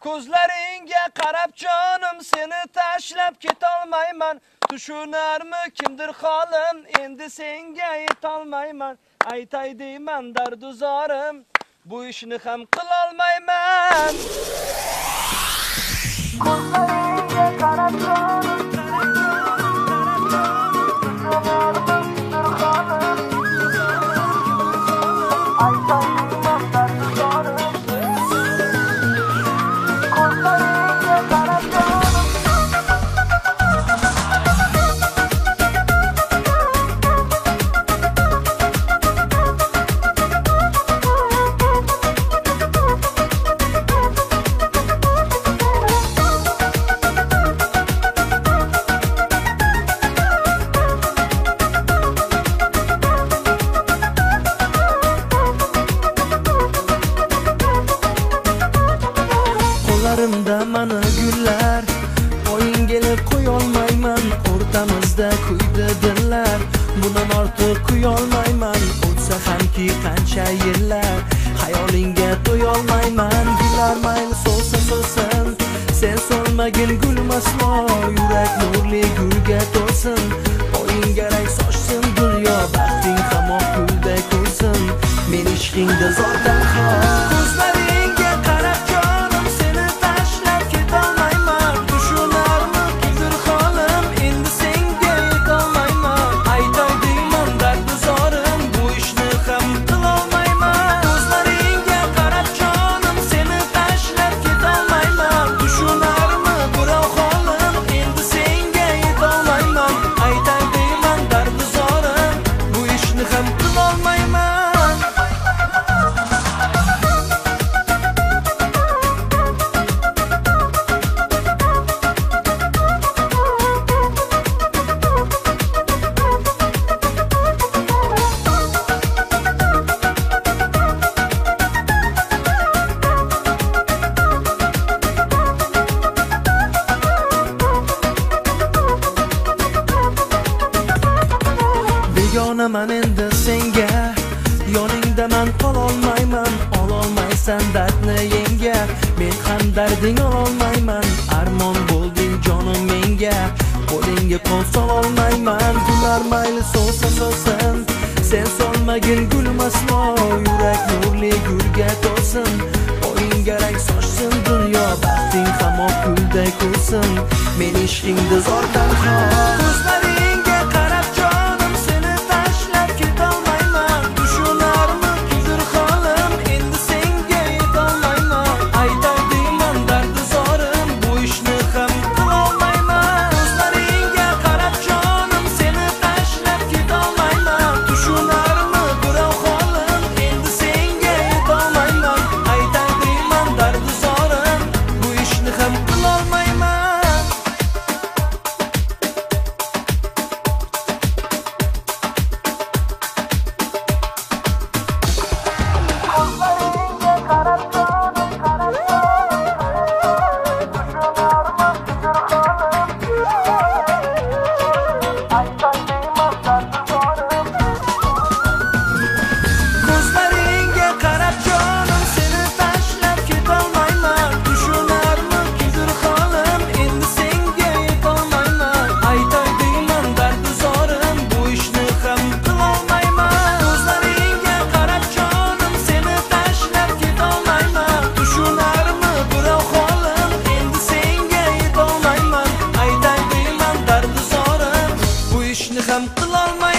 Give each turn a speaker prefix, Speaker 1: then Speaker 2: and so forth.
Speaker 1: Ko'zlaringga qarab jonim, seni tashlab ketolmayman. Tushunarmi kimdir holim, endi senga yetolmayman. Aytay deyman dardu zorim, bu ishni ham qilolmayman. Ko'zlaringga qarab jonim, tushunarmi kimdir holim, aytay deyman dardu zorim. Ko'zlaringga qarab jonim.
Speaker 2: Qo'llarimda mana gullar, oyingga qo'yolmayman. O'rtamizda kuydi dillar, bundan ortiq kuyolmayman. O'tsa hamki qancha yillar, xayolingga to'yolmayman. Gullar mayli so'lsa so'lsin, sen so'lmagin gulmasmo. Yurak nurli gulga to'lsin, oyingga rang sochsin dunyo. Baxting hamoq gulday ko'rsin, men ishqingda zor tanho.
Speaker 1: Ko'zlaringga qarab jonim, seni tashlab ketolmayman. Tushunarmi kimdir holim, endi senga yetolmayman. Aytay deyman dardu zorim, bu ishni ham qilolmayman. Ko'zlaringga qarab jonim, seni tashlab ketolmayman. Tushunarmi birov holim, endi senga yetolmayman. Aytay deyman dardu zorim, bu ishni ham qilolmayman.
Speaker 2: Begonaman endi senga, yoningda man qololmayman. Ololmaysan dardni yenga, men ham darding ololmayman. Armon bo'lding jonim menga, qo'lingga qo'l sololmayman. Gullar mayli so'lsa so'lsin, sen solmagin gulmasmo. Yurak nurli gulga to'lsin, oyingga rang sochsin dunyo. Baxting hamoq gulday ko'rsin, men ishqingda zor tanho.
Speaker 1: Ko'zlaringga qarab jonim, seni tashlab ketolmayman. Tushunarmi kimdir holim, endi senga yetolmayman. Aytay deyman dardu zorim, bu ishni ham qilolmayman. Ko'zlaringga qarab jonim, seni tashlab ketolmayman. Tushunarmi birov holim, endi senga yetolmayman. Aytay deyman dardu zorim, bu ishni ham qilolmayman. Ko'zlaringga qarab jonim, tushunarmi kimdir holim, aytay deyman dardu zorim. Ko'zlaringga qarab jonim, seni tashlab ketolmayman. Tushunarmi kimdir holim, endi senga yetolmayman. Aytay deyman dardu zorim, bu ishni ham qilolmayman. Ko'zlaringga qarab jonim, seni tashlab ketolmayman. Tushunarmi birov holim, endi senga yetolmayman. Aytay deyman dardu zorim, bu ishni ham qilolmayman.